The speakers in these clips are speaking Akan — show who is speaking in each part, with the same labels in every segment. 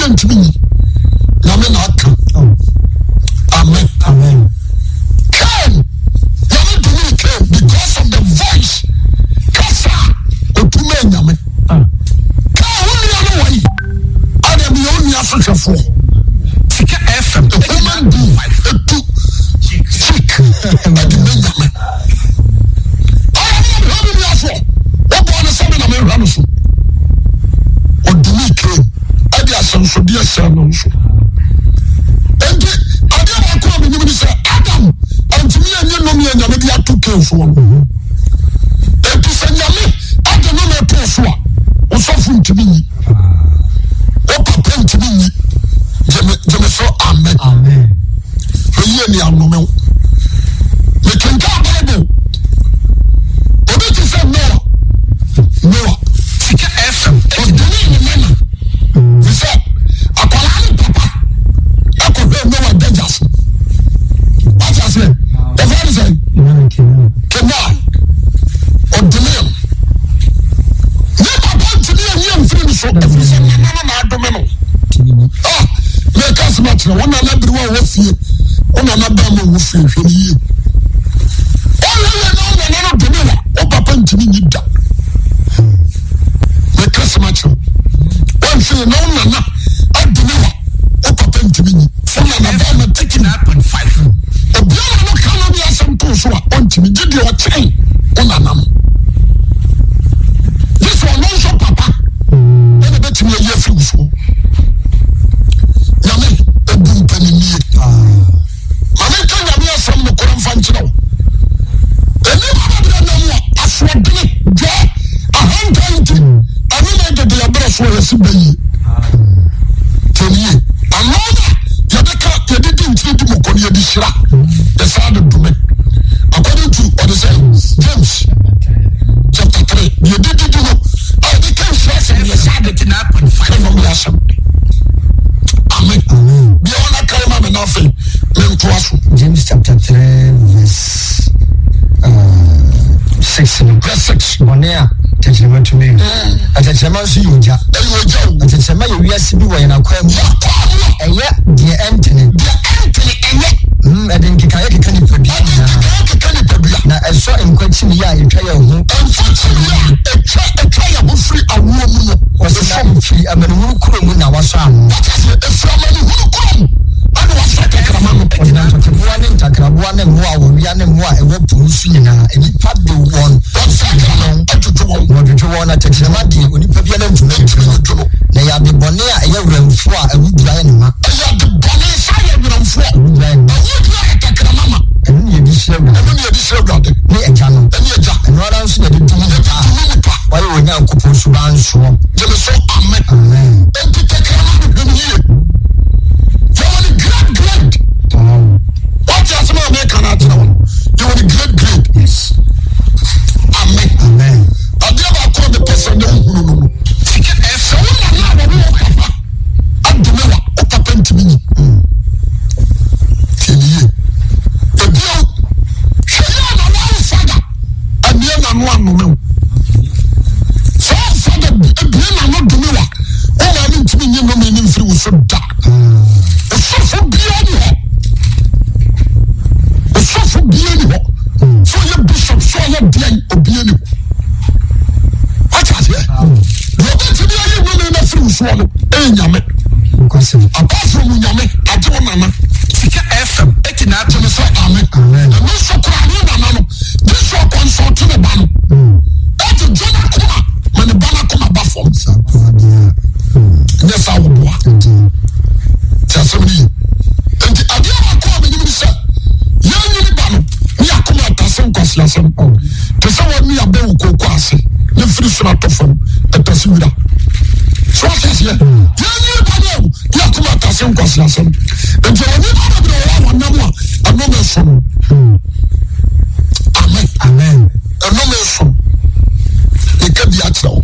Speaker 1: Obiara ntumi nyi. Nyame na aka. Amen.
Speaker 2: Amen.
Speaker 1: Cain, Nyame domii Cain because of the voice. Kasa a otumi Nyame.
Speaker 2: Ah.
Speaker 1: Cain, wo nua no wɔ yi. Ɛna meyɛ wo nua so hwɛfoɔ.
Speaker 3: Sika FM.
Speaker 1: A human being etu cheek ɛde mɛ Nyame. Ɔyɛ mi na mehwɛ me nua soɔ. Wobɔɔ no sɛ me na mehwɛ no so. Ɔdomii Cain ɛde asɛnsodeɛ hyɛɛ no nso. Enti adeɛ baako a menim ne sɛ Adam antumi anyi nnome a Nyame de ato Cain soɔ no. Enti sɛ Nyame ɛde nnome too so a, wo sɔfo ntumi nyi. Wo papa ntumi nyi. Gyeme so amen.
Speaker 2: Amen.
Speaker 1: Hwɛ yie ne anome wo. Mekenkan Bible. Obi te sɛ Noah. Noah.
Speaker 3: Sika FM.
Speaker 1: Ɔdome ne nana. Fi sɛ akwadaa ne papa ɛkɔhwɛ Noah dagya so. Wate aseɛ? Wɔfrɛ no sɛ Kenan. Ɔdome no. Ne papa ntumi anyi amfiri ne so ɛfiri sɛ nana no na adome no. Ah, meka asɛm akyerɛ wo nana bere a wɔ fie, wo nana bɛn ma wɔ fie, hwɛ no yie. Ɔyɛ yɛ na wo nana no dome wa, wo papa ntumi nyi da. Meka asɛm akyerɛ wo. Wɔnhwɛ yɛ na wo nana adome wa, wo papa ntumi nyi. Wo nana bɛn ma titiri.
Speaker 3: 9.5.
Speaker 1: Obiara no ka no ne asɛm too so a, ɔntumi gye deɛ ɔkyɛn wo nana no. Gye sɛ ɔno nso papa ɛna bɛtumi ayi afiri wo soɔ. Nyame obu mpaninnie. Ma menka Nyame asɛm nokorɛ mfa nkyerɛ wo. Nnipa bebree nam a asoɔdene, dwaa, ahantan nti, ɛno na ɛdede yɛbrɛ so a yɛsi bɛyie. Tiɛnie, ano na yɛde ka yɛde di nkyiri di mɔkɔ no yɛde hyira, yɛsan de dome. According to ɔde sɛ James chapter 3, deɛ yɛde didi no a yɛde ka nhyira asɛm yɛsan de
Speaker 3: 89.5.
Speaker 1: ɛnum yɛ asɛm. Amen. Deɛ ɔna kan ma me na afei mentoa so.
Speaker 2: James chapter 3 verse 6 no.
Speaker 1: Verse 6.
Speaker 2: Bɔne a tɛkyerɛma tumi yɛ. Atɛkyerɛma nso yɛ ogya.
Speaker 1: Ɛyɛ ogya o.
Speaker 2: Atɛkyerɛma yɛ wiase bi wɔ yɛn akwaa mu.
Speaker 1: Yɛkɔɔ mu a.
Speaker 2: Ɛyɛ deɛ ɛntene.
Speaker 1: Deɛ ɛntene ɛnyɛ.
Speaker 2: Ɛde nkekaeɛ keka nipadua
Speaker 1: Ɛde
Speaker 2: nyinaa.
Speaker 1: nkekaeɛ keka nipadua.
Speaker 2: Na ɛsɔ nkwa kyiniiɛ a ɛtwa yɛn ho.
Speaker 1: Nkwa kyiniiɛ a ɛtwa ɛtwa yɛn ho firi awoɔ mu no.
Speaker 2: Wɔsi na ɛfiri amanehunu kuro mu na wasɔ ano.
Speaker 1: Wate aseɛ? Ɛfiri amanehunu kuro mu ɛna wasɔ tɛkrɛma no.
Speaker 2: Ɔde na ntɔteboa ne ntakraboa ne mmoa a wɔwea ne mmoa a ɛwɔ po no so nyinaa, nnipa de wɔn
Speaker 1: Wɔn tɛkrɛma adwodwo wɔn.
Speaker 2: Wɔdwodwo wɔn, na tɛkyerɛma deɛ, onipa biara ntumi
Speaker 1: Ntumi
Speaker 2: nnwodwo no.
Speaker 1: nnwodwo no.
Speaker 2: Na ɛyɛ ade bɔne a ɛyɛ werɛmfoɔ a awuduro ayɛ ne ma.
Speaker 1: Ɛyɛ ade bɔne sɛ ayɛ werɛmfoɔ.
Speaker 2: Awuduro ayɛ ne ma.
Speaker 1: Awuduro ayɛ tɛkrɛma ma.
Speaker 2: Ɛno na yɛde hyira Awurade.
Speaker 1: Ɛno na yɛde hyira Awurade.
Speaker 2: Ne Agya no.
Speaker 1: Ɛne Agya.
Speaker 2: Ɛno ara nso na yɛde dome
Speaker 1: Yɛde
Speaker 2: nnipa a
Speaker 1: dome nnipa.
Speaker 2: wɔayɛ Onyankopɔn suban soɔ.
Speaker 1: Gyeme so amen.
Speaker 2: Amen.
Speaker 1: Enti tɛkrɛma no hwɛ no yie. Yɛwɔ ne great grade. Wate asɛm a meka no akyerɛ wo no? Yɛwɔ ne great grade.
Speaker 2: Yes.
Speaker 1: Amen.
Speaker 2: Amen.
Speaker 1: Adeɛ baako a mepɛ sɛ ne wohunu no no. Sɛ wo nana a wɔne wo papa adome wa, wo papa ntumi nyi. Tie ne yie. Ebio, hwɛ yie na wɔmfa da abie n'ano anome wo. Sɛ ɔmfa da abie n'ano dome wa, wo maame ntumi nyi nnome no mfiri wo so da. Osɔfo biara ni hɔ. Osɔfo biara ni hɔ. Sɛ ɔyɛ bishop, sɛ ɔyɛ deɛn, obiara ni hɔ. Wate aseɛ? Deɛ ɔbɛtumi ayi nnome no afiri wo soɔ no, ɛyɛ Nyame. Apart from Nyame, agye wo nana.
Speaker 3: Sika FM 89.
Speaker 1: Gyeme sɛ amen.
Speaker 2: Amen.
Speaker 1: Ɛno nso koraa ne nana no, gye sɛ ɔkɔnsɔlte ne ba no. Ɛgye gye n'akoma ma ne ba n'akoma ba fam. Nyɛ saa wɔboa. Ti asɛm no yie. Nti adeɛ baako a menim ne sɛ yɛn nyini ba no ne akoma atase nkwaseasɛm. Te sɛ wɔn nua bɛ wɔ kooko ase ne firi soro atɔ fam ɛtase wira. So ate aseɛ? Yɛn nyini ba no ne akoma atase nkwaseasɛm. Nti wɔn nnipa bebree wɔ hɔ a wɔnam a ɛnome so no. Amen.
Speaker 2: Amen.
Speaker 1: Ɛnome so. Meka bi akyerɛ wo.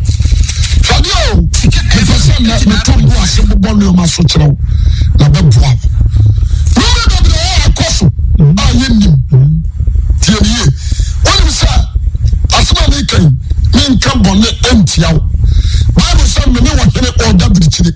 Speaker 1: Hwɛdeɛ o, mepɛ sɛ nnɛ meto bo ase bobɔ nneɛma so kyerɛ wo na bɛboa wo. Nneɛma bebree wɔ hɔ a ɛkɔ so a yɛnnim. Tie me yie. Wonim sɛ asɛm a meka yi, menka bɔne ntia wo. Bible sɛ mene ɔhene ɔda birikyire.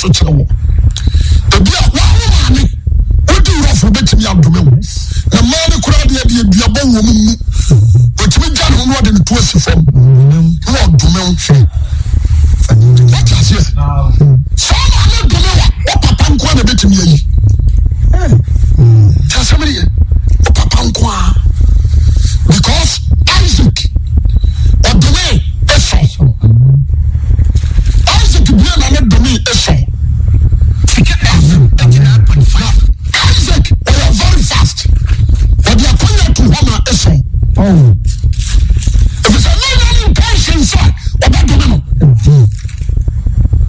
Speaker 1: so kyerɛ wɔ. Ebi a wɔn maame wodi wurɔfo betumi adome wo. Na mmaa no koraa deɛ deɛ duabɔ wɔ mu mu. Otumi gya ne ho na ɔde ne to asi fam na ɔdome wo. Wate aseɛ? Saa maame dome wa wo papa nko na ebetumi ayi. Te asɛm no yɛ wo papa nko a because Isaac ɔdome Esau. Isaac bue na ne dome Esau.
Speaker 3: Sika FM 89.5.
Speaker 1: Isaac ɔyɛ very fast. Ɔde akɔnya to hɔ ma Esau. Efisɛ ne nya ne intention sɛ ɔbɛdome no.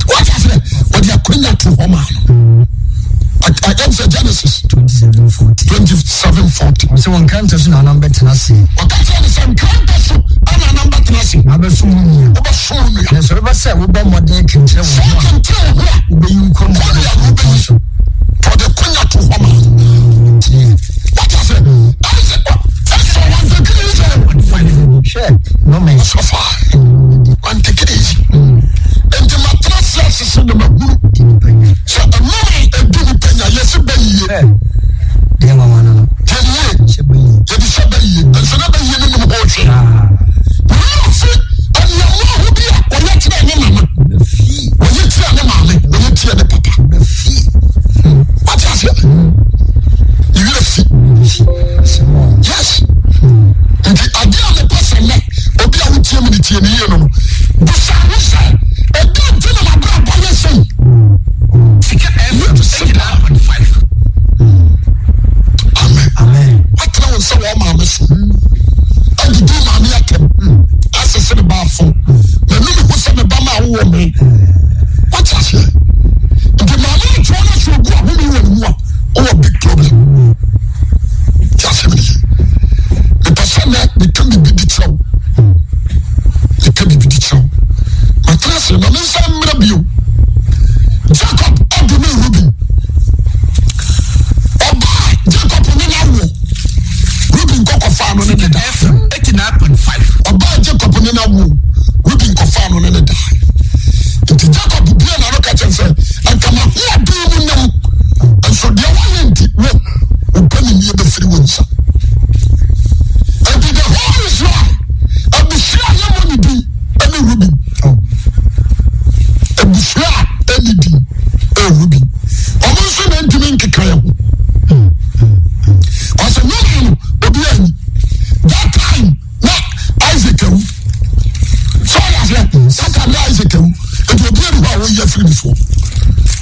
Speaker 1: Wate aseɛ? Ɔde akɔnya to hɔ ma no. Ɛyɛ sɛ Genesis 27:40.
Speaker 2: Ɔsɛ wɔn nkrantɛ so na anam bɛtena ase.
Speaker 1: Ɔka kyerɛ no sɛ nkrantɛ so ɛna anam bɛtena ase.
Speaker 2: Na abɛsom wo nua.
Speaker 1: Wobɛsom wo nua.
Speaker 2: Na sɛ ɔbɛba sɛ wobɔ mmɔden kenkyerɛ wo ho a.
Speaker 1: Kenkyerɛ wo ho a.
Speaker 2: Wobɛyi nkɔm
Speaker 1: a wobɛyi.
Speaker 2: So.
Speaker 1: Ɔde konya to hɔ ma. Wate aseɛ? Ɛsɛ ɛsɛ wɔn take it easy.
Speaker 2: Hwɛ nɔmɛ.
Speaker 1: Ɔsɔfo wɔn take it easy. Nti ma tena se asese na ma hunu. Sɛ nnome edi nipa nya yɛsi bɛ yie.
Speaker 2: Deɛ nwanwa no no.
Speaker 1: Yɛde yɛde hyɛ bɛ yie. Nso na bɛ yie no nim hɔ hwɛ. Wɔyɛ fi nneɛma ho bi a wɔyɛ kyerɛ ne nana. Wɔyɛ tia ne maame. Wɔyɛ tia ne papa. Wate aseɛ? Ne werɛ fi. Yes. Nti adeɛ a mepɛ sɛ nnɛ obi a wotie me ne tie ne yie no no bisa wo sɛ ɛdɛn nti na m'abrabɔ yɛ sei?
Speaker 3: Sika FM 89.5.
Speaker 1: Amen.
Speaker 2: Amen.
Speaker 1: Watena wo nsa wɔ maame so. Adidi maame atɛm. Asese ne baafo. Manu me ho sɛ me ba ma wowɔ me. Wate aseɛ? Nti maame no toa no so ogu ahome wɔ ne mu a ɔwɔ big problem. Te asɛm no ye. Mepɛ sɛ nɛ meka biribi de kyerɛ wo. Meka biribi de kyerɛ wo. Matena ase ma me nsa mmra bio. Jacob ɔdome Reuben. Ɔbaa Jacob ne n'awo. Reuben kɔkɔfaa no ne ne da.
Speaker 3: FM 89.5.
Speaker 1: Ɔbaa Jacob ne n'awo. Reuben kɔfaa no ne ne da. Nti Jacob bue n'ano ka kyerɛ sɛ, anka m'ahoɔden mu nam, nso deɛ woayɛ nti, wo, wo paninnie bɛfiri wo nsa. Nti the whole Israel, abusua a yɛmmɔ ne din ne Reuben. Abusua a ɛnni din ɛyɛ Reuben. Wɔn nso na ntumi nkeka yɛn ho. Ɔsɛ nyɔnua no, obi anyi. That time, na Isaac awu sɛ ɔyɛ aseɛ that time na Isaac awu nti obi ani hɔ a wɔyi afiri ne soɔ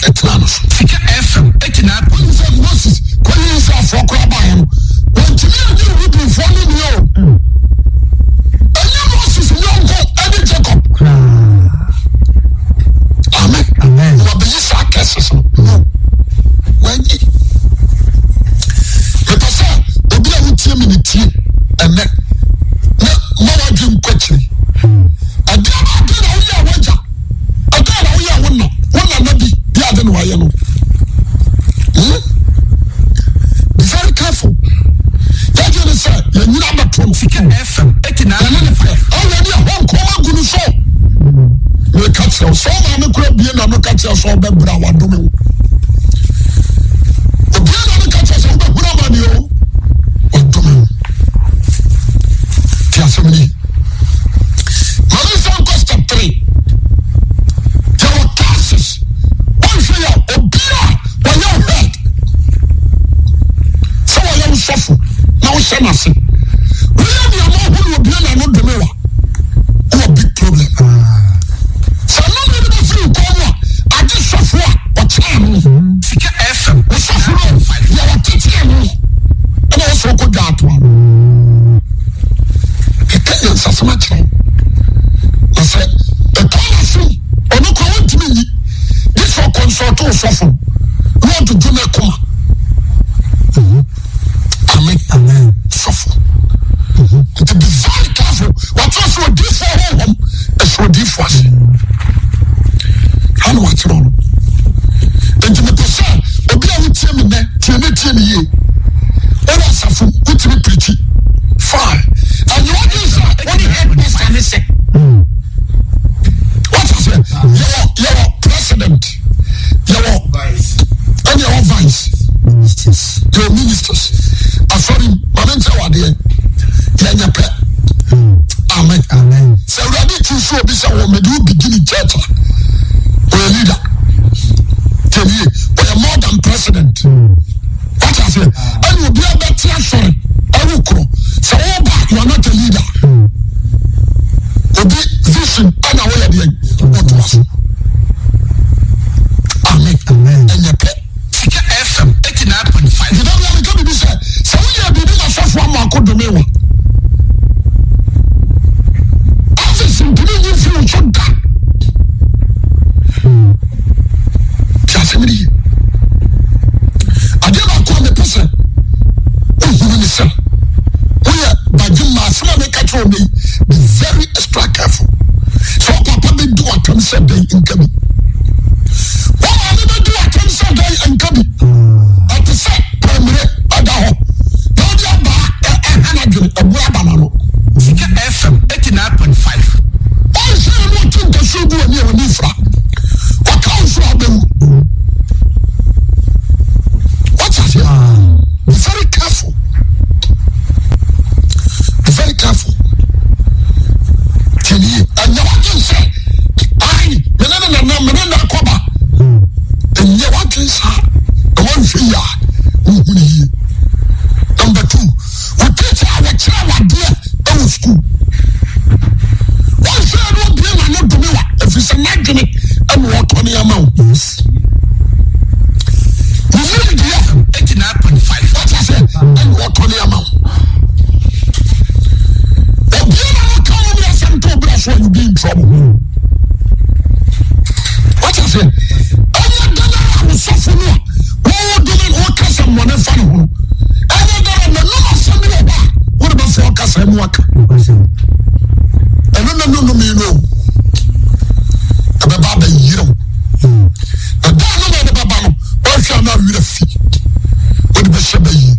Speaker 1: ɛtena no so.
Speaker 3: Sika FM 89.
Speaker 1: Wɔn sɛ Moses kɔyi Israelfoɔ koraa baeɛ no wɔntumi anyi Rubenfoɔ no ni o ɛnyɛ Moses nyɔnko ɛne Jacob. Amen.
Speaker 2: Amen.
Speaker 1: Wɔbɛyi saa curses no. No. Wɔanyi. Mepɛ sɛ obi a wotie me ne tie ɛnɛ na ma wadwe nkɔ akyiri. Ɛdeɛ ba ade na woyɛ a wagya. Ɛdeɛ na woyɛ a wo na wo nana bi de ade na wayɛ no. Hmm? Be very careful. Yɛgye ne sɛ yɛnyina bɛto no.
Speaker 3: Sika FM 89.5.
Speaker 1: Ɔwɔ ne ɛhɔ nkɔm agu no so. Meka kyerɛ wo sɛ ɔmaame kora bie na no ka kyerɛ sɛ ɔbɛbrɛ a wadome wo. Obie na no ka kyerɛ sɛ wobɛhunu amane o. Wadome wo. Ti asɛm ni. Mame nsa nkɔ step 3. Yɛwɔ classes. Wɔnhwɛ yɛ obi a wɔyɛ wo head. Sɛ wɔyɛ wo sɔfo na wohyɛ n'ase. Woyɛ nneɛma ɔho na obie na no dome wa. Wowɔ big problem. Sɛ nnome no bɛfiri wo kɔn mu a, agye sɔfo a ɔkyɛn no.
Speaker 3: Sika FM.
Speaker 1: Wo sɔfo no, deɛ ɔtetee no, ɛna ɔsɛ ɔkɔ dwa atoa no. Keka nyansasɛm akyerɛ wo. Na sɛ ɛtɔ n'asom, ɔno kora wontumi nyi. Gye sɛ ɔkɔnsɔɔto wo sɔfo no na ɔdwodwo n'akoma. Amen.
Speaker 2: Amen.
Speaker 1: Sɔfo. Nti be very careful. Wɔatwerɛ sɛ odiifoɔ honhom ɛhyɛ odiifoɔ ase. Ana wɔatwerɛ no. Nti mepɛ sɛ obi a wotie me nnɛ tie ne tie me yie. Wowɔ asafo wotumi pirikyi. Fine. Ɛnyɛ ɔdwen sɛ wone head pastor ne sɛ. Wɔte sɛ yɛwɔ yɛwɔ president. pastors. Asɔre mu, ma me nkyerɛ wo adeɛ, yɛnyɛ pɛ. Amen.
Speaker 2: Amen.
Speaker 1: Sɛ Awurade choose obi sɛ wɔ mede wo begin church a, ɔyɛ leader. Tiɛnie, ɔyɛ more than president. Wate aseɛ? Ɛna obi abɛte asɔre ɛwo korɔ. Sɛ woba, you are not a leader. Obi vision ɛna woyɛ deɛ wɔtoa so. Amen.
Speaker 2: Amen.
Speaker 1: Ɛnyɛ pɛ.
Speaker 3: Sika FM 89.5.
Speaker 1: Nti da bia meka biribi sɛ, sɛ woyɛ biribi na sɔfo ama akɔ dome wa. Office ntumi nyi mfiri wo so da. Ti asɛm no yie. Adeɛ baako a mepɛ sɛ wohunu ne sɛ, woyɛ badwemma asɛm a meka kyerɛ wo nnɛ yi, be very extra careful. Sɛ wo papa bɛdi w'atam sɛ dɛn nka bi. Wo maame bɛdi w'atam sɛ dɛn nka bi. Ɛte sɛ pɛmire ɛda hɔ na wode abaa ɛha n'adwene ɛboa aba n'ano.
Speaker 3: Sika FM 89.5.
Speaker 1: Ɔnhwɛ yɛ na ɔte ntasuo gu w'ani a w'ani mfira. Ɔka wo nso a wobɛwu. Wate aseɛ? Be very careful. Be very careful. Tie ne yie. Ɛnyɛ w'adwene sɛ ai me ne ne nanam me ne no akɔba. Ɛnyɛ w'adwene saa. Na woanhwɛ yie a wonhu ne yie. Number two, wo teacher a wɔkyerɛ wadeɛ ɛwɔ sukuu. Wɔnhwɛ yɛ na obie n'ano dome wa ɛfiri sɛ n'adwene ɛna ɔtɔ ne ama wo.
Speaker 2: Yes.
Speaker 1: Wo nimdeɛ
Speaker 3: 89.5.
Speaker 1: wate aseɛ ɛna ɔtɔ ne ama wo. Obie n'ano ka wo ne asɛm to obi aso a you be in trouble. Wate aseɛ ɛnyɛ dɛn ara a wosɔfo no a wɔwɔ dome no wɔka sɛ mmɔne fa ne ho no ɛnyɛ dɛn ara n'anum asɛm bi wɔ hɔ a wode bɛfo ɔkasa mu aka.
Speaker 2: Nokwasɛm.
Speaker 1: Ɛno na no nnome no o ɛbɛba abɛyere wo. Na da no na ɔde bɛba no wɔhwɛ a na werɛ fi wode bɛhyɛ bɛyie.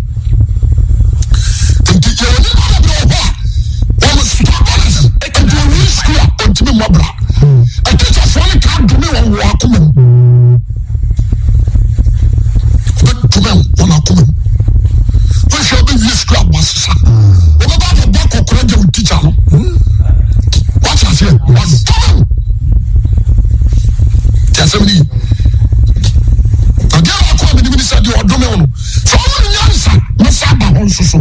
Speaker 1: Nti yɛwɔ nnipa bebree wɔ hɔ a wɔn stubbornness nti wɔwie sukuu a ɔntumi mmɔ bra. Atikyafoɔ no taa dome wɔn wɔ akoma mu. Wɔbɛdome wɔn akoma mu. Wohwɛ wobɛwie sukuu a wɔasesa. Wɔbɛba abɛbɔ akɔkora gya wo tikya no. Wate aseɛ? Wɔdome wo. Te asɛm no yi. Adeɛ baako a menim ne sɛ deɛ ɔdome wo no, sɛ ɔwɔ ne nyansa na sɛ aba hɔ nso so,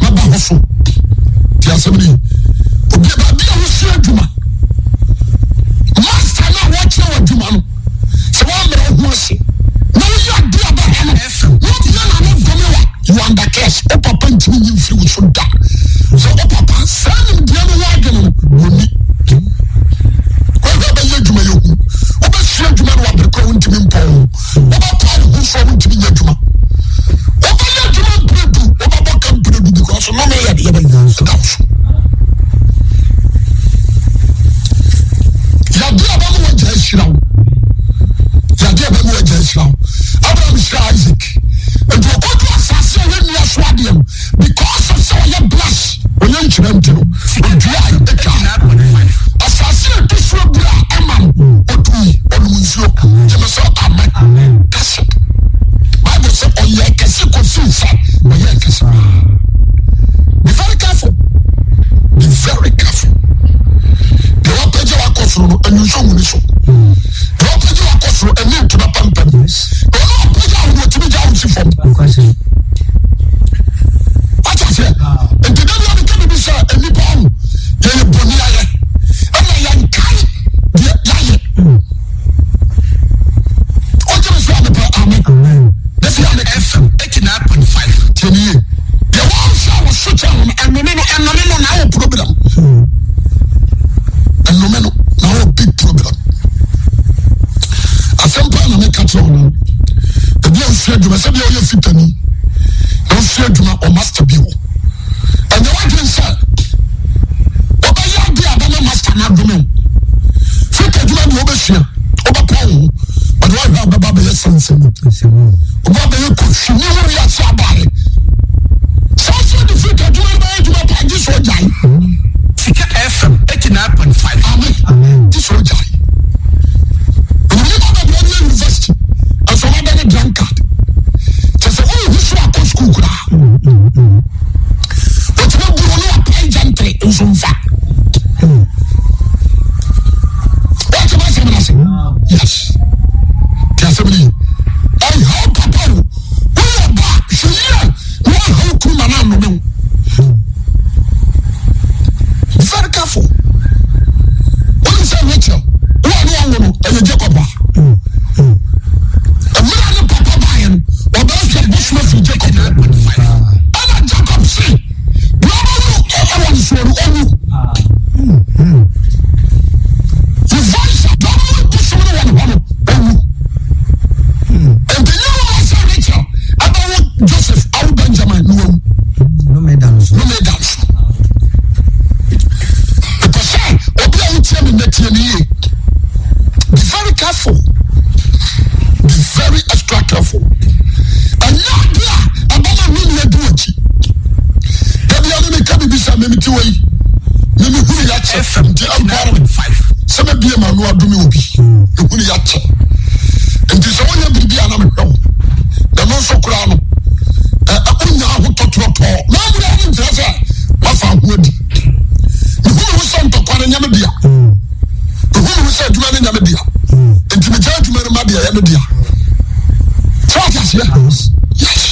Speaker 1: na ba hɔ so. Te asɛm no yi. Obi baabi a wosua adwuma, master no a wɔkyerɛ wɔ adwuma no, sɛ wɔammrɛ wo ho ase na woyɛ adeɛ a bɛha no, na obia n'ano dome wa, you are under curse. Wo papa ntumi nyi mfiri wo so da. Sɛ wo papa saa nimdeɛ no ho adwene no, wɔnni. Wɔhwɛ bɛyɛ adwuma yɛ hu. Wobɛsua adwuma no wabere kora wontumi mpɔn ho. Wobɛpa wo ho so a wontumi nyɛ adwuma. Wobɛyɛ adwuma mprɛdu, wobɛbɔ ka mprɛdu because nnome yɛ deɛ bɛyɛ da wo so. Yadeɛ a bɛma wagya ahyira wo. Yadeɛ a bɛma wagya ahyira wo. Abraham hyira Isaac. Nti ɔkɔdu asase a yɛnnua so adeɛ no because of sɛ ɔyɛ bless ɔyɛ nhyira nti no ɔdua atwa.
Speaker 3: 89.5.
Speaker 1: Asase a ɛdi so abura a ɛma no ɔtui ɔnom nsuo. Gyeme sɛ amen.
Speaker 2: Amen.
Speaker 1: That's it. Bible sɛ ɔyɛ kɛse kɔsii sɛ ɔyɛ kɛse paa. Be very careful. Be very careful. Deɛ wapagya wakɔ soro no ɛnu nso nwuni so. Deɛ wapagya wakɔ soro ɛni ntoma pampam.
Speaker 2: Yes.
Speaker 1: Deɛ ɔno apagya wo no ɔtumi gya wo si fam.
Speaker 2: Nokwasɛm.
Speaker 1: Wate aseɛ? Nti da bia meka biribi sɛ nnipa ho yɛyɛ bɔne ayɛ ɛna yɛnkae deɛ yɛayɛ. Wogye me so a mepɛ amen.
Speaker 2: Amen.
Speaker 1: Da bia meka
Speaker 3: FM 89.5.
Speaker 1: tie ne yie. Deɛ wɔnhwɛ a wɔso kyɛ ho no ɛnome no ɛnome no na awɔ problem. Ɛnome no na awɔ big problem. Asɛm paa na meka kyerɛ wo no. Ebi a wosua adwuma sɛ bia woyɛ fitani na wosua adwuma wɔ master bi hɔ. Ɛnyɛ w'adwene sɛ wobɛyɛ ade a bɛma master no adome wo. Fita adwuma deɛ wobɛsua, wobɛpɔn wo ho, but woahwɛ a wobɛba abɛyɛ sɛnsɛni.
Speaker 2: Nsɛm.
Speaker 1: Wobɛba abɛyɛ kɔhwini wo wiase abaeɛ. Sɛ wosɛ de fita adwuma no bɛyɛ adwuma paa gye sɛ ogyae.
Speaker 3: Sika FM 89.5.
Speaker 1: Amen.
Speaker 2: Amen.
Speaker 1: Gye sɛ ogyae. Nnipa bebree awie university, nso wɔn abɛyɛ drunkard. Kyɛ sɛ wohu so akɔ Joseph awo Benjamin na wawu.
Speaker 2: Nnome da no so.
Speaker 1: Nnome da no so. Mepɛ sɛ obi a wotie me nnɛ tie me yie. Be very careful. Be very extra careful. Ɛnyɛ ade a ɛbɛma nnome adi w'akyi. Da bi a me meka biribi sɛ me mete wɔ yi. Me mehunu yɛakyɛ nti ɛmpɔre me sɛ mɛbie m'ano adome obi. Mehunu yɛakyɛ. Nti sɛ woyɛ biribi a na mehwɛ wo. Na ɛno nso koraa no, wonya ahotɔtorɔtɔɔ. Na mmura no nkyerɛ sɛ wafa ho adi. Mehunu wo sɛ ntɔkwa no nyɛ me dea. Mehunu wo sɛ adwuma no nyɛ me dea. Nti megya adwuma no ma deɛ ɛyɛ me dea. Sɛ wate aseɛ? Yes.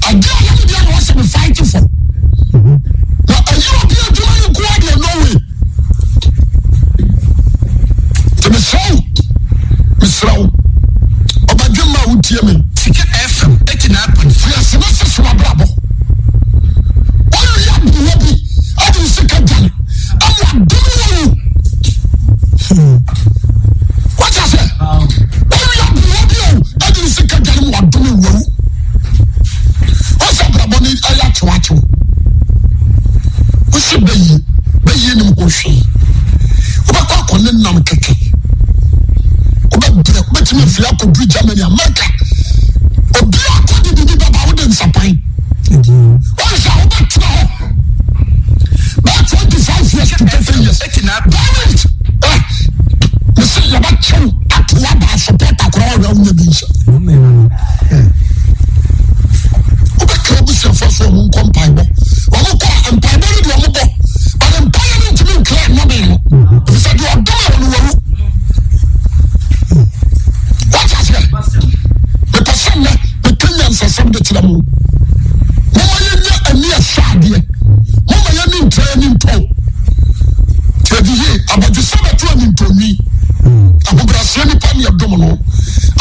Speaker 1: Adeɛ a ɛyɛ me dea na wɔsɛ me fight for. Na ɛyɛ obi adwuma no nko ara deɛ no way. Nti mesrɛ wo, mesrɛ wo, ɔbadwemma a wotie me.
Speaker 3: Sika FM 89.5.
Speaker 1: Fi ase na sese w'abrabɔ. Woyɛ aberewa bi de wo sika dwane ama adome wɔ wo. Wate ase? Woyɛ aberewa bi o de wo sika dwane ma adome wɔ wo. Wosɛ abrabɔ no ɛyɛ akyewakyew. Wosɛ bɛyie, bɛyie nim ho hwee. Wobɛkɔ akɔ ne nam kɛkɛ. Wobɛbrɛ, wobɛtumi afiri akɔduru Germany, America. Obi akɔ de biribi bɛba wode nsapan. Wɔn sɛ wobɛtena hɔ bɛyɛ 25 years to 30 years. Government, eh, mese yɛbɛkyɛw ato aba supporter koraa ɔhwɛ wonya bi nhyɛ. Wobɛka abusuafoɔ so wɔn nkɔ mpaebɔ. Wɔn kɔ a mpaebɔ no deɛ wɔn bɔ. But mpaeɛ no ntumi nkira nnome no. Efisɛ deɛ ɔdom a wɔn wawu. Wate aseɛ? Mepɛ sɛ nnɛ meka nyansasɛm de kyerɛ mo. Momma yɛnyɛ ani ɛsɔ adeɛ. Momma yɛni ntra yɛni ntɔn. Tiɛdi yie, abɔdwesɛ bɛto ani ntɔnwi. Ahobrɛaseɛ nipa ne ɛdom no.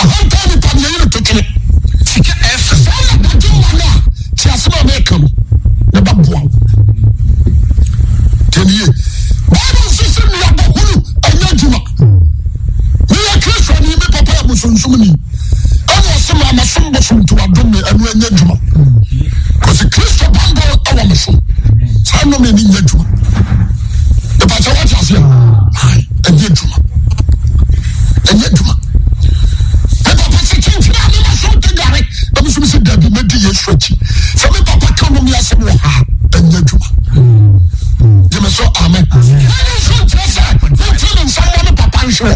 Speaker 1: Ahantan nipa ne yɛyi no totwene.
Speaker 3: Sika FM.
Speaker 1: Sɛ woyɛ badwemma no a, te asɛm a meka no, na ɛbɛboa wo. Tiɛdi yie. Bible nso sɛ nnuaba hunu ɛnyɛ adwuma. Meyɛ Kristoni, me papa yɛ bosonsomni. Ɛna ɔse ma masom bosom nti wadom me, ɛno ɛnyɛ adwuma. Kɔsi Kristo bammɔ ɛwɔ me so. Saa nnome no nyɛ adwuma. Ɛpa sɛ wate aseɛ? Ae, ɛnyɛ adwuma. Ɛnyɛ adwuma. Me papa sɛ kyenkyene a mema som te gare. Na me nso mese dabi mɛdi Yesu akyi. Sɛ me papa ka nnome asɛm wɔ ha a, ɛnyɛ adwuma. Gyeme so amen. Ɛno nso nkyerɛ sɛ mentene me nsa mmɔ me papa nhwe hɔ.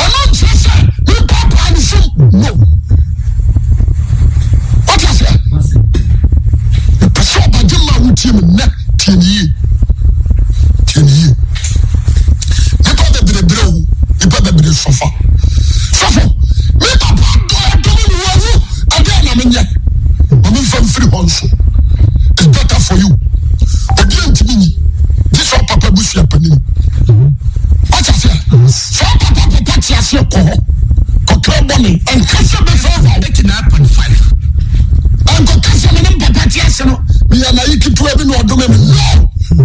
Speaker 1: Ɛno nkyerɛ sɛ mempaapaa ne som. No. Wate aseɛ? Mepɛ sɛ ɔbagye ma wotie me nnɛ. Tie me yie. Tie me yie. Nipa bebree brɛ o. Nipa bebree sɔfa. Sɔfo, me papa dɔ ɔdɔ me ne wawu. Ɛdeɛ na menyɛ. Ma memfa mfiri hɔ nso. It's better for you. Obi antumi nyi. Gye sɛ ɔpapa busua panin. Wate aseɛ? Sɛ ɔpapa papa te aseɛ kɔ hɔ. Kɔkra bɔne. Ɛnka sɛ bɛfɛ wo.
Speaker 3: 89.5.
Speaker 1: Ɛnkɔka sɛ me ne papa te ase no, meyɛ nayi ketewa bi na ɔdome me. No!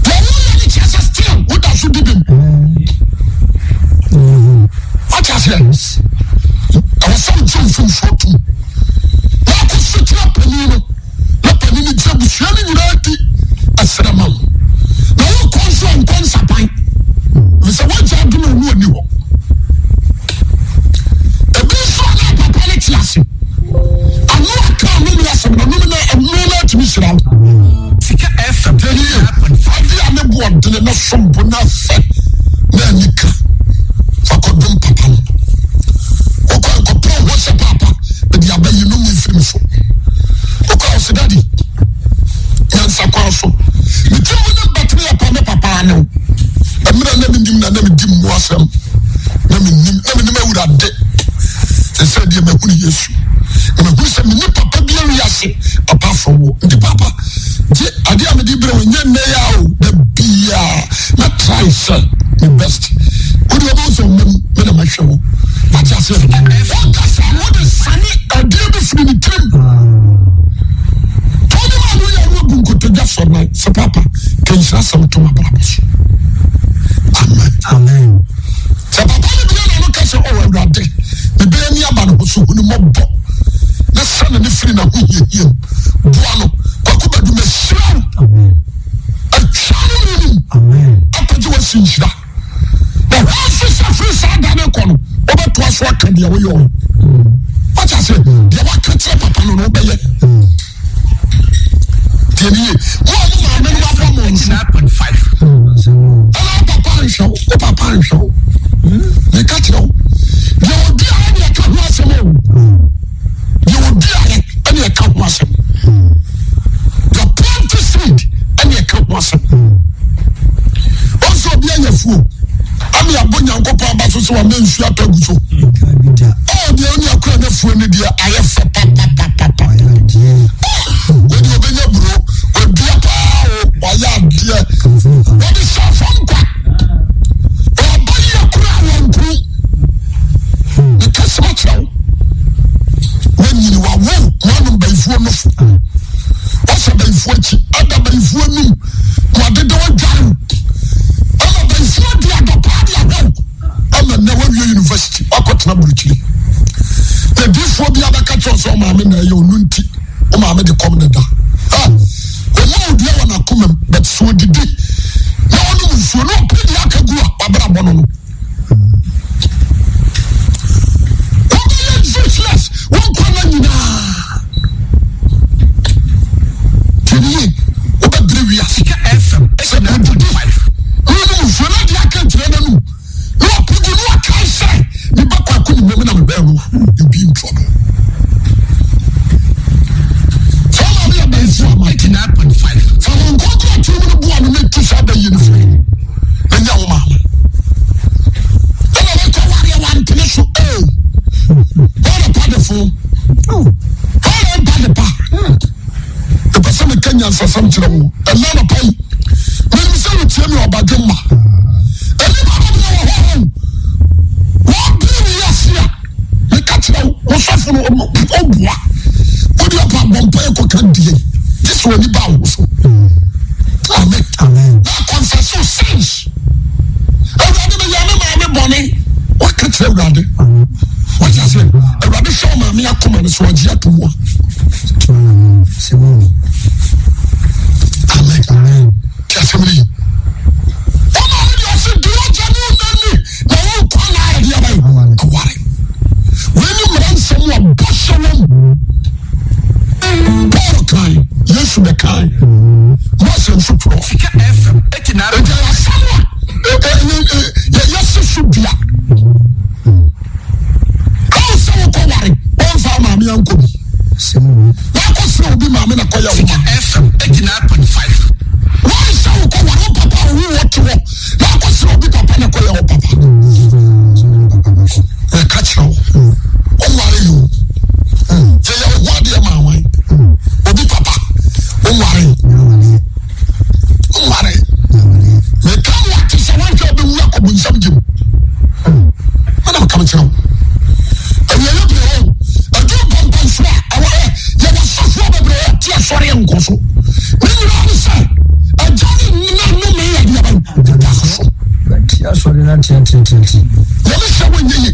Speaker 1: Deɛ woyɛ no kyerɛ sɛ still woda so di bem. Wate aseɛ? Ɛwɔ sɛ wogye mfomsoɔ tom na akɔso kyerɛ panin no na panin no gye abusua no nyinaa di ɛserɛ ma wo. Na wokɔ nso a nkɔ nsapan ɛfiri sɛ woagya adom a ɔno ɔni hɔ. Ebi nso a na papa no te ase ano aka ɔno ne asɛm no ɔno na ɔno na atumi hyira wo.
Speaker 3: Sika FM.
Speaker 1: Deɛ yie ade a ne bo ɔdene na som bo na fɛ na ani ka fa kɔdom papa no. Wokɔ nkɔpɛ ho sɛ papa mede aba yi no mfiri me so. Wokɔ ɔsɛ dadi nyansa kwan so. Mete mu ne bɛtene yɛ pa me papa ne wo. Mmerɛ na menim na na medi mmu asɛm na menim na menim awurade sɛ sɛ deɛ mahunu Yesu na mahunu sɛ menni papa bi awiase apart from wo nti papa gye adeɛ a mede brɛ wo nyɛ nnɛ yɛ o da biaa na try sɛ me best wode wobɛhu sɛ ɔma mu me na mahwɛ wo wate aseɛ woka saa no wode sane adeɛ bi firi ne tirim tɔne ma no yɛ no agu nkotodwa sɔ nan sɛ papa ka nhyira sɛm to mabrabɔ so amen
Speaker 2: Amen.
Speaker 1: sɛ papa no bia na no ka sɛ ɔwɔ awurade. mmɔbɔ na sane no firi n'ahohiahia mu. Boa no. Kwaku Badu, mesrɛ wo. Atwa no no nim. Akɔgye wasi nhyira. Na hɔ nso sɛ firi saa da no kɔ no, wobɛtoa so aka deɛ woyɛ ɔno. Wate ase? Deɛ waka kyerɛ papa no no wobɛyɛ. Tie ne yie. Mo a mo maame no abɔ mo nso. Ɛna wo papa nhwɛ wo, wo papa nhwɛ wo. Meka kyerɛ wo. Deɛ ɔdi ayɛ ne ɛka ho asɛm o. Deɛ ɔdi ayɛ ɛne ɛka ho asɛm. The planted seed ɛne ɛka ho asɛm. Ɔsɛ obi ayɛ fuo ɛne abɔ Nyankopɔn aba so sɛ wama nsuo atɔ agu so. Ɔɔ deɛ ɔne akura no afuo no deɛ ayɛ fɛ papapapapa. Wɔde ɔbɛnya buro ɔdua paa o wayɛ adeɛ wɔde hyɛ fam kwa ɔba yɛ kura wɔn ku. Mekasa kyerɛ wo. Wanyini wawo wɔnom bayifoɔ nofo. Wɔhyɛ bayifoɔ akyi ada bayifoɔ anum wɔadeda wadware wo. Ama bayifoɔ di adɔpaa de ahwɛ wo. Ama nnɛ wawie university wakɔtena burukyiri. Na diifoɔ bi abɛka kyerɛ sɛ ɔmaame na ɛyɛ ɔno nti ɔmaame de kɔm ne da. Ɔma odua wɔ n'akomam but so odidi na ɔnom nsuo na ɔpɛ deɛ aka gu a wabrabɔ no no. Wobɛyɛ useless wo nkwa nna nyinaa. Tiɛni wobɛbrɛ wiase.
Speaker 3: Sika FM
Speaker 1: Sɛ odidi wonom nsuo na deɛ aka nkyerɛ n'anum na wapegu na wakae sɛ me ba kwaku ne mmom na mebɛn no a ebi ntoɔ no. Sɛ ɔma me abayifo ama
Speaker 3: 89.5.
Speaker 1: Fa wo nkonkron atirim no boa no na tu saa bɛyɛ no firi mu na nya wo maame. Ɛna mekɔ wareɛ wantene so ee. Wɔn pa de fo. Wɔn pa de pa. Ɛpɛ sɛ meka nyansasɛm kyerɛ wo. Ɛna anɔpa yi. Menim sɛ wotie me ɔbadwe mma. Nnipa bebree wɔ hɔ o. Wɔbere wo yɛ a. Meka kyerɛ wo, wo sɔfo no ɔboa. Wode ɔpa bɔ mpa yɛ kɔka die. Gye sɛ w'ani ba wo so. Amen.
Speaker 2: Amen.
Speaker 1: Na confess your sins. Awurade meyɛ me maame bɔne. Waka kyerɛ Awurade. Wate ase? Awurade hwɛ wo maame akoma no so ɔgye ato mu a. Amen.
Speaker 2: Amen.
Speaker 1: Te asɛm no yi. Wo maame deɛ ɔse di w'agya ne wo na ni. Na wo nkwa nna ayɛ deɛ bɛn? Aware. Wei ne mmara nsɛm a bɔhyɛ wɔ mu. Paul kan, Yesu bɛkan, Mose nso twerɛ.
Speaker 3: Sika FM 89.
Speaker 1: Nti ɛyɛ asɛm a yɛsi so dua. Awo sɛ wokɔ ware, wɔmfa maame ankɔ bi. Wakɔsrɛ obi maame na kɔyɛ wo
Speaker 3: Sika FM 89.5.
Speaker 1: Wɔn sɛ wokɔ ware wo papa a owu wɔ te hɔ. Na akɔsrɛ obi papa na kɔyɛ wo papa. Meka kyerɛ wo, wonware yi o. Yɛyɛ wo ho adeɛ ma awan. Obi papa, wonware. Wonware. Meka mo ate sɛ wanhwɛ wobɛwu akɔ bonsam gyem. Mena meka mekyerɛ wo. Awieɛ berɛ o, ɛduru mpɔmpɔnsoɔ a, ɛwɔ ɛ, yɛwɔ sɔfoɔ bebree a ɛte asɔre nkɔ so. Ne nyinaa ne sɛ, agya ne nna nnome yɛ deɛ bɛn ɛda so.
Speaker 2: Bɛte asɔre no ateateateate.
Speaker 1: Nyame hyɛ wo nyɛ ye.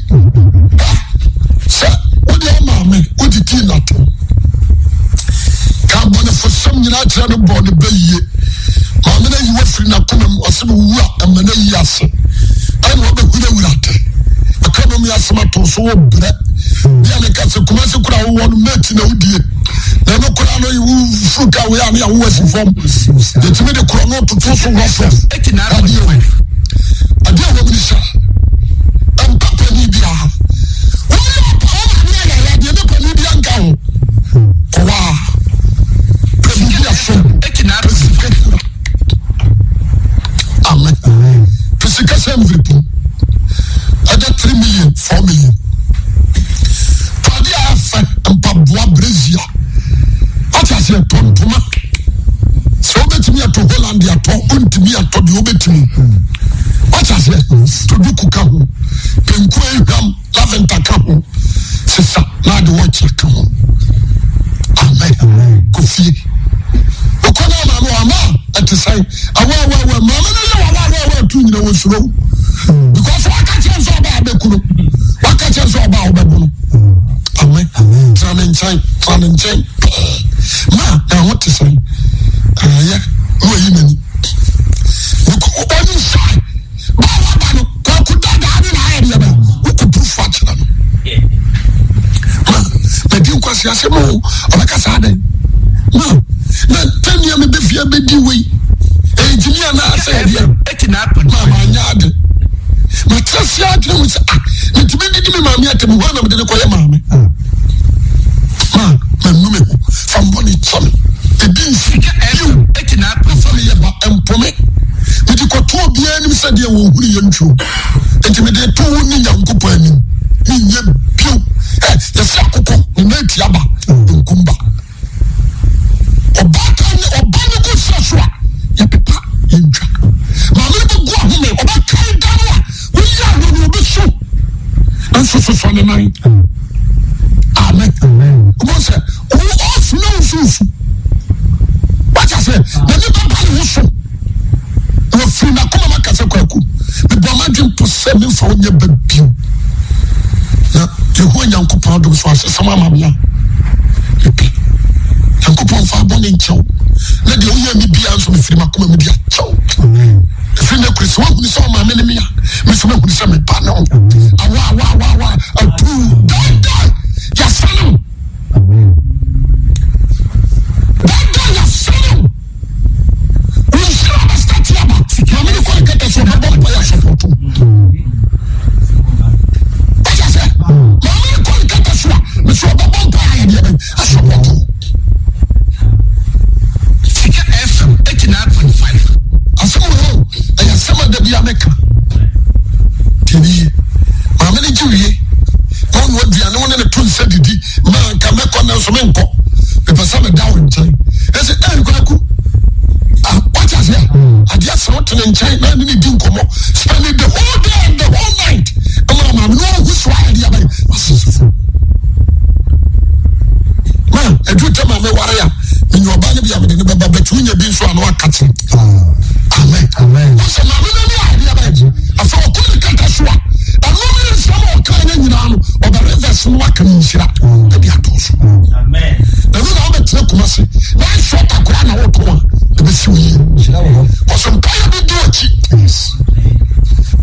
Speaker 1: Sɛ wode ɔmaame wode tii nato. Ka abɔnefosɛm nyinaa kyerɛ no bɔ ne bɛ yie. Maame no ayi wafiri n'akoma mu ɔsɛ mewu a ɛma no ayi ase. Ɛna wabɛhunu awurade. Aka no mi asɛm ato so wɔ brɛ. Bia ne ka sɛ Kumasi kora wowɔ no mate na wodie. Na ɛno koraa no wofuru ka wei a ne awowa si fam. Yɛtumi de korɔ no toto so wɔ fam. Adeɛ adeɛ wɔ mu ne sɛ ɛmpa panin biara. Wɔyɛ ɔpa wo maame ayɛ adeɛ ne panin biara nka ho. Kɔwaa. Pɛ biribi asom. Pɛ sika fura. Amen. Pɛ sika sɛ mfiri pum. Ɛda 3 million, 4 million. Tade a ɛfɛ, mpaboa, brazier. Wate aseɛ, tɔ ntoma. Sɛ wobɛtumi atɔ Holland atɔ, wontumi atɔ deɛ wobɛtumi. Wate aseɛ, tɔ duku ka ho, kanku ehwam, lavender ka ho, sesa na ade wɔkyɛ ka ho. Amen. Kɔ fie. Wokɔ na maame wɔ ama ɛte sɛn? Awa awa awa maame no yɛ wawa awa awa tu nyina wɔ suro. Because waka kyerɛ sɛ ɔbaa bɛku no, waka kyerɛ sɛ ɔbaa wobɛbo no. Amen. nkyɛn, tena ne nkyɛn pɛɛ. Ma na ho te sɛn? Ɛyɛ na wayi n'ani. Ɔnim sɛ ba a waba no kwaku dadaa ne na ayɛ deɛ bɛn wokɔ proof akyerɛ no. Ma madi nkwasi asɛm o ɔbɛka saa dɛn? Ma na tɛnea mebɛfie bɛdi wei ɛyɛ gyimi anaasɛ ɛdeɛ ma manyɛ ade. Matra ase adwene ho sɛ ah metumi didi me maame atɛm hɔ na mede no kɔyɛ maame. Ma manu me ho fa mbɔne kyɛ me ebi nsi bio fa meyɛ ba mpome mede kɔto obiara anim sɛ deɛ wɔhunu yɛ ntwuo nti mede to wo ne Nyankopɔn anim menyɛ bio. Ɛ yɛsɛ akokɔ ne nan tia ba nkum ba. Ɔbaatan ne ɔba no gu serɛ so a, yɛpepa, yɛntwa. Maame no bɛgu ahome, ɔbɛkae da no a woyɛ no no, ɔbɛsu. Nanso sosɔ ne nan. Amen. Wobɛhu sɛ ɔsu na wosusu. Wate aseɛ? N'ani bɛba ne ho so. Wɔfiri n'akoma mu aka sɛ, Kwaku, mebɔɔ m'adwene po sɛ memfa wo nyɛ ba bio. Na Yehowa Nyankopɔn adom so asesɛm ama me a mepɛ. Nyankopɔn mfa abɔne nkyɛ wo. Na deɛ woyɛ me biara nso mefiri m'akoma mu de akyɛ wo. Ɛfiri nnɛ kuri sɛ woahunu sɛ ɔmaame ne me a, me nso mɛhunu sɛ me ba ne wo. Awa awa awa awa atuu daadaa yɛasane wo. Daadaa yɛasane wo. Nhyira bɛ start aba. Maame no kɔ ne kɛtɛ so ɔbɛbɔ mpa yɛ asɔpɔto. Wọ́n sɛ maame no kɔ ne kɛtɛ so a mesɛ ɔbɛbɔ mpa yɛ deɛ bɛn asɔpɔto.
Speaker 3: Sika FM 89.5.
Speaker 1: Asɛm wɔ hɔ ɛyɛ asɛm a dabi ameka. Tiɛni yie. Maame no gye wie na ɔno aduane wo ne ne to nsa didi ma nka mɛkɔ nanso menkɔ mepɛ sɛ meda wo nkyɛn ɛsɛ ɛn kwaku ah wate aseɛ adeɛ sɛ wote ne nkyɛn na ne ne di nkɔmmɔ spending the whole day and the whole night ɛma maame no ɔhu so ayɛ deɛ bɛn asesefo ma ɛduru tɛ maame ware a menya ɔbaa no bi a mede ne bɛba bɛtumi nya bi nso a na waka kyerɛ amen ɔsɛ maame no ne ayɛ deɛ bɛn afei ɔkɔ ne kɛtɛ so a ɛno ne nsɛm a ɔka nyɛ nyinaa no ɔbɛ reverse no aka ne nhyira ɛde ato so ɛno na wobɛtena kuma se na nso ɔtakora na wotɔn a ɛbɛsi wo yie ɔsɛ mpaeɛ bi di akyi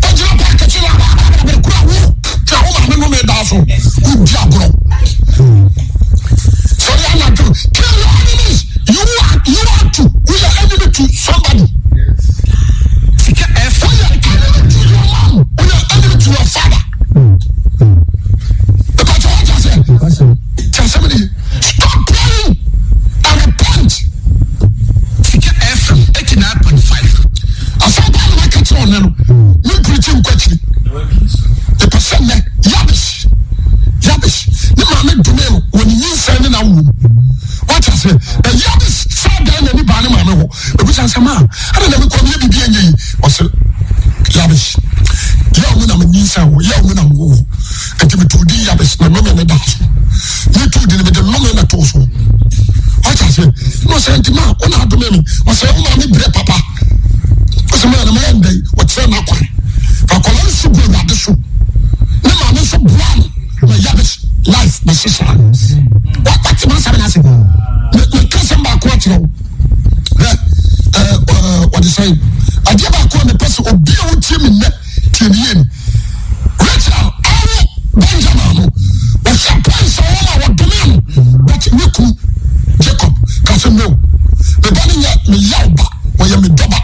Speaker 1: ɔgyina paakɛkyi na abaabababakura wo twa wo maame no meda so wodi agorɔ sɔre anadwo kill your enemies you are to woyɛ enemy to somebody woyɛ enemy to your mom woyɛ enemy to your father ìbàjẹ́ wọ́n ti ase ti ase mi ni stop praying and repent.
Speaker 3: Sika FM 89.5.
Speaker 1: Asɛm paa na maka kyerɛ ɔnɛ no me mpirikyi nkɔ akyiri ɛpɛ sɛ nnɛ Yabes Yabes ne maame dome no wɔ ne nyinsɛn ne n'awoɔ mu wate aseɛ na Yabes saa dan n'ani baa ne maame hɔ ɛbusa sɛ maa ɛna na mekɔ meyɛ biribi ɛnyɛ yi ɔsɛ Yabes yɛ ɔmo na menyinsɛn wo yɛ ɔmo na mewɔ wo nti metoo din Yabes na nnome ne da so metoo din mede nnome na too so wate aseɛ na ɔsɛ nti ma wo na adome me ɔsɛ wo maame brɛ papa ɔsɛ maa na mayɛ ndɛn ɔkyerɛ n'akwan akwadaa no so gu awurade so ne maame nso boa no na Yabes life bɛsesa wate ma asɛm no ase meka sɛm baako akyerɛ wo wɔde sɛn adeɛ baako a mepɛ sɛ obi a wotie me nnɛ tie ne yie ni Rachel awo Benjamin no wɔhyɛ pɛn sɛ wɔn a wɔdome no but ne kunu Jacob ka sɛ no me ba no nyɛ me yaw ba wɔyɛ me dɔba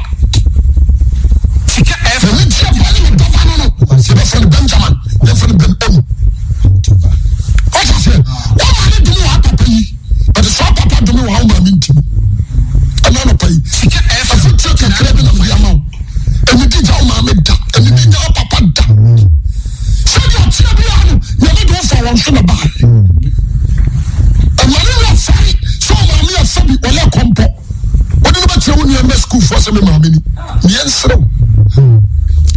Speaker 1: na ne deɛ ba ne me dɔba no no yɛbɛfrɛ no Benjamin yɛfrɛ no Ben Oni wɔhyɛ sɛ wɔn ma ne dome wɔ apapa yi But saa papa dome wɔ wo maame ntimi. Ɛna anɔpa yi, afotuo kakra bi na mede ama wo. Ɛnidi gya wo maame da, ɛnidi gya wo papa da. Sɛdeɛ ɔteɛ biara no, Nyame de wo fa wɔn so na baa. Ɛma ne wura fari sɛ ɔmaame yɛ sɛbi ɔyɛ kɔmpɔ. Wode no bɛkyerɛ wo nua mma sukuufoɔ sɛ me maame ni. Neɛ nsere wo.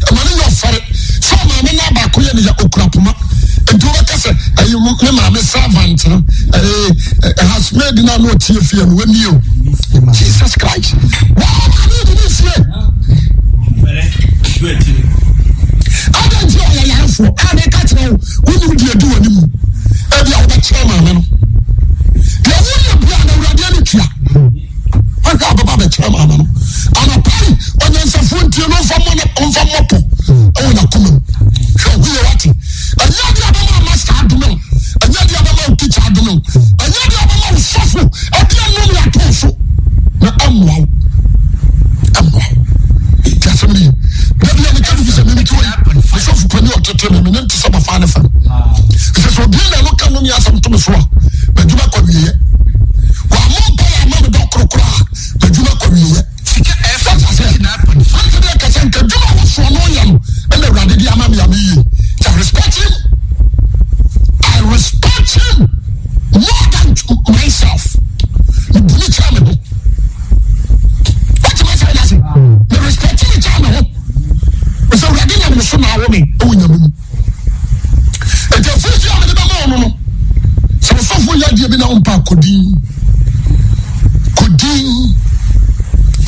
Speaker 1: Ɛma no nyɛ ɔfɛre sɛ ɔmaame no abaako yɛ ne ya okura poma. Nti wobɛka sɛ ɛyɛ me maame servant no ɛyɛ housemaid no a na ɔtie fie no wani o. Jesus Christ. Wɔn maame de ne fie. Adɛn nti ɔyɛ yarefoɔ a meka kyerɛ wo wonim deɛ di w'anim ebi a wobɛkyerɛ maame no. ɔtete me, me ne nte sɛ bɔfaa ne fam. Ɛsɛ sɛ obi na ɛno ka no ne asɛm to me so a, m'adwuma kɔ wieɛ. Wɔammɔ mpa yɛ ama me dɔ koro koraa, m'adwuma kɔ wieɛ.
Speaker 3: Sika FM 89.5.
Speaker 1: Ante deɛ kɛsɛ nka adwuma a wɔsoɔ no yɛ no ɛna Awurade de ama me a meyie. I respect him. I respect him more than myself. Mebu ne kyerɛ me ho. Wate m'asɛm no ase? Me respect ne kyerɛ me ho. Sɛ Awurade nam ne so na awo me ɛwɔ Nyame mu. Enti afotu a mede bɛma ɔno no, sɛ ɔsɔfo yɛ adeɛ bi na ɔmpa kɔdin, kɔdin,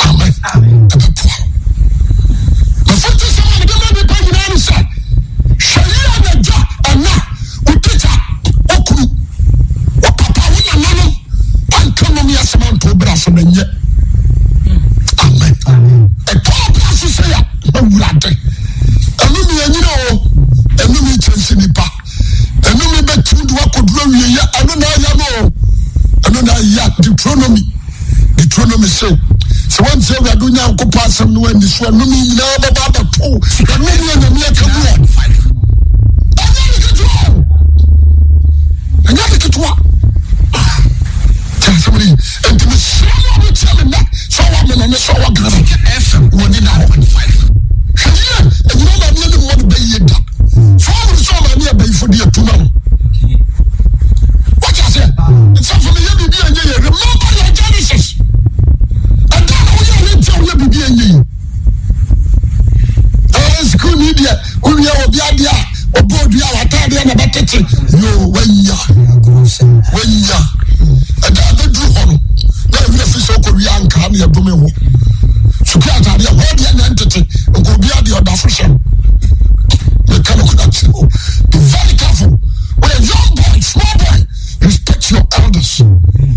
Speaker 1: amen, ɛbɛboa wo. Mafotu sɛm a mede ma nnipa nyinaa ne sɛ, hwɛ yie a na gya ɛna wo tikya, wo kunu, wo papa, wo nananom anka nnome asɛm anto wo bra so na nyɛ. Amen. Ɛtɔ bra so sɛ ya Awurade. Ɛnome anyina o, ɛnome kyɛnse nipa, ɛnome bɛtu de wakɔduru awieɛ, ɛno na ɛyɛ no o, ɛno na ɛyɛ Deuteronomy. Deuteronomy se, sɛ wɔntie Awurade Onyankopɔn asɛm no anni so, ɛnome nyinaa bɛba abɛto, ɛnome anyame aka mu ɔ. Ɛnyɛ ne ketewa o, ɛnyɛ ne ketewa. Kyɛ asɛm no yi, enti mesrɛ mo a motie me nnɛ, sɛ ɔwɔ amena ne sɛ ɔwɔ Ghana wɔ ne na hɔ. Hwɛ yie, ɛnyina ɔmaame anim mmɔ ne bɛ yie da. Sɛ ɔhunu sɛ ɔmaame yɛ bayifo deɛ tu ma no. Wate aseɛ? Nsɛmfo no yɛ biribi a ɛnyɛ yie. Remember your Genesis. Ɛda na woyɛ wo nti a woyɛ biribi a ɛnyɛ yie. Ɛɛ sukuu ni deɛ wowie obi adeɛ a ɔbɔ odua a w'ataadeɛ na ɛbɛtete yoo wanya wanya ɛda a bɛduru hɔ no na ɛwerɛ fi sɛ wokɔwie ankaa ne ɛdome wo sukuu ataadeɛ hɔ deɛ na ɛntete nka obi adeɛ ɔda so hyɛ no meka no kora kyerɛ o be very careful woyɛ young boy small boy Respect your elders.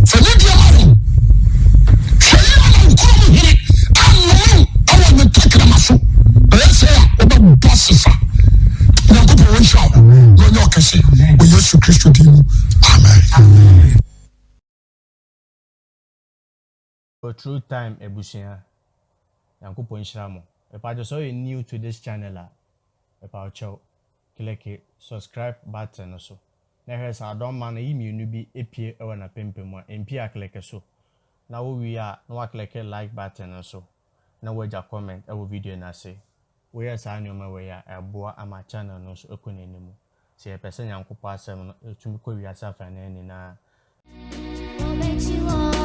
Speaker 1: Fa nidie ma wɔn. Hwɛ yie na wo kurom hene annome wo wɔ ne tɛkrɛma so. Ɛyɛ sɛ a wobɛbɔ sesa. Nyankopɔn wɔnhyira wo na ɔnyɛ ɔkɛse wɔ Yesu Kristo din mu. Amen.
Speaker 4: True time abusua Nyankopɔn nhyira mo. Mepakyɛw sɛ woyɛ new to this channel a mepawokyɛw kleke subscribe button no so na hwɛ sɛ adɔmma no yi mienu bi epue wɔ n'apampam a empue a kleke so na wo wie a na woakleke like button no so na woagya comment wɔ video no ase. Woyɛ saa nnoɔma wei a ɛboa ama channel no nso kɔ n'anim. Sɛ yɛpɛ sɛ Nyankopɔn asɛm no tumi kɔ wiase afanan nyinaa a.